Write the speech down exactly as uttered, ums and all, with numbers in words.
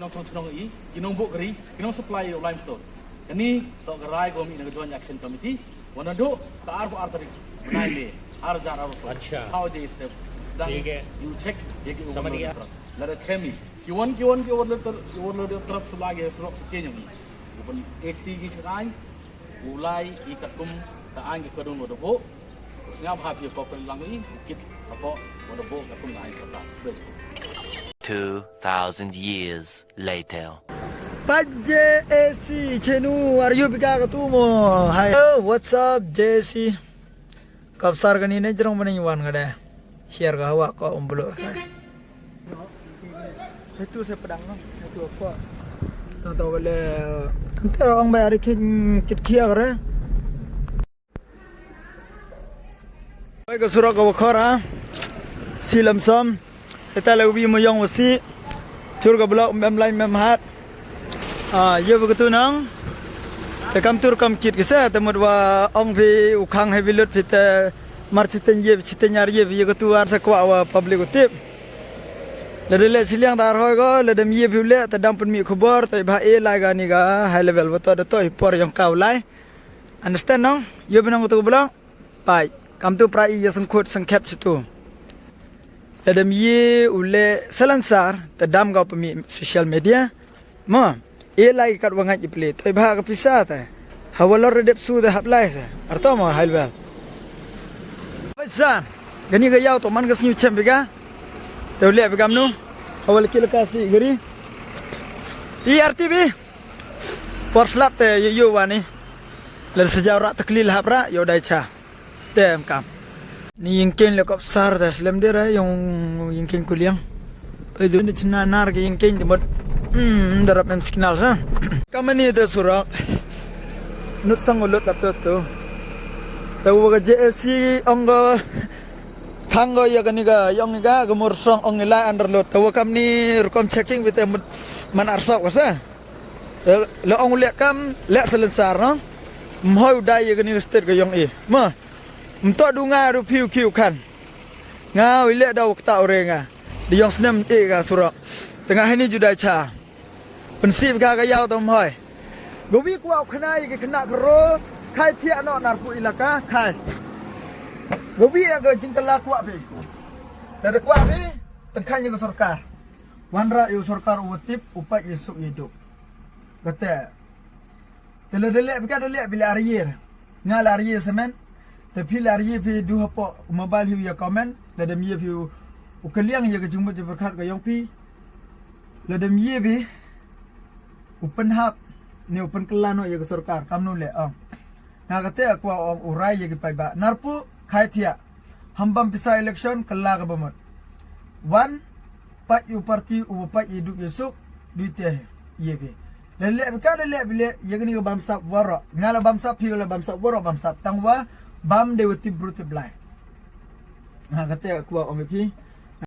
Nongchong chnong i, i nong buk gari, i nong supply u limestone. Kani to ka rai ko mi na ka Joint Action Committee. Wan ndu ka arphew ar tarik bnai May, ar hajar arphew. Acha. How je step sedang. Thik hai. You check, ye ki. Samajh gaya. Lada chemi. Ki wan, ki wan, ki wan letter, ki wan letter terap sula ge surok sekian yang ni. Upon ekti ki chekai. U lai i katkum ka aiñ ka kdung wa da buh. Sngap ha phi ko pen lang i u kit hapoh wa da buh katkum ka aiñ ka ta. Praise God. Two thousand years later. Pat J A C chenu, are you bika ka tu mo? Hi. Oh, what's up, J A C? Kap sar kani ne jrong bani wan ka de. Share ka hawa ko umblo. Itu saya pedang no, itu apa? Tang tau kale. Ante ong ba ari kit kit kia kare. Oi ka surok ka wakhor ha. Silam som. Eta le ubi mo yong wasi. Chur ka blok mem lai mem hat. Ah, ye ba ka tu nang. Te kam tur kam kit kisa te mut wa ong phi u khang he bilut phi te mar chiteng ye chiteng yar ye ye ka tu ar sa kwa wa public u tip. Lada leh chiliang da ar hoi ko, lada mi ye phi u leh, ta dang pynmih khubor, ta i bha e lai ga ni ga high level, ba to da to i por yong ka u lai. Understand nong? Yo binong tu belong? Pai. Kam tu pra i ya sengkut sengkep situ. Lada mi ye u leh salansar, ta dam ga pynmih social media. Ma, e lai kat wa ngait i pli, ta i bha ka pisa ta. Hawa lor dep su ta hap lai sa. Arto ma high level. Pai sa, gani ga yau to man ka snyu chem biga. Te u leh bigam nu. Hawa laki laka si gari. I R T B. Por slap te yo yo wani. Lada sejaw rak tekli lahap rak, yo dai cha. Te em kam. Ni yingkeng le kop sar te slem de ra yong yingkeng kuliang. Pai du ni chna nar ke yingkeng de mot. Hmm, darap em signal sa. Kamani te surak. Nut sang ulut lap tu tu. Te wa ka J A C ong go. Hang go ya kani ga yong ni ga ga mur song ong ni lai underload. Te wa kamni rukom checking bite mut man arsok ko sa. Te le ong leh kam leh salensar no. Mhoi u dai ya kani state ga yong i. Ma. Mto du nga du piu kiu kan. Nga u leh da wakta u re nga. Di yong snem e ga surok. Te nga hani ju dai cha. Pynsih ka ka yaw to mhoi. Gawi kwah u khna ya ki khna kro. Khai thiah no nar pu ilaka khai. Gawi ya ga jingkala kwah phi. Te da kwah phi. Tengkhan ya ka sorkar. Wanrah ya u sorkar u tip u pait ya suk ya duk. Kate. Te la da leh bika da leh bi leh ar yer. Nga leh ar yer semen. Te phi leh ar yer phi du hapoh mobile hi u ya comment. La da mi ye phi u, u kaliang ya ka jingmut jingpyrkhat ka yong phi. La da mi ye phi u pynhap ne u pynkylla noh ya ka sorkar kamnu leh ong. Nga kate kwah ong u rai ya ki paidbah. Narpu khai thiah. Hambam pisa election kylla ka bamut. Wan pait u party u pait i duk i suk dui te ye bi. Le le ka le le bi le ye kani ka bam sap waro. Nga la bam sap phi la bam sap waro bam sap tang wa bam de wa tip bru tip blai. Nga kate kwah ong phi.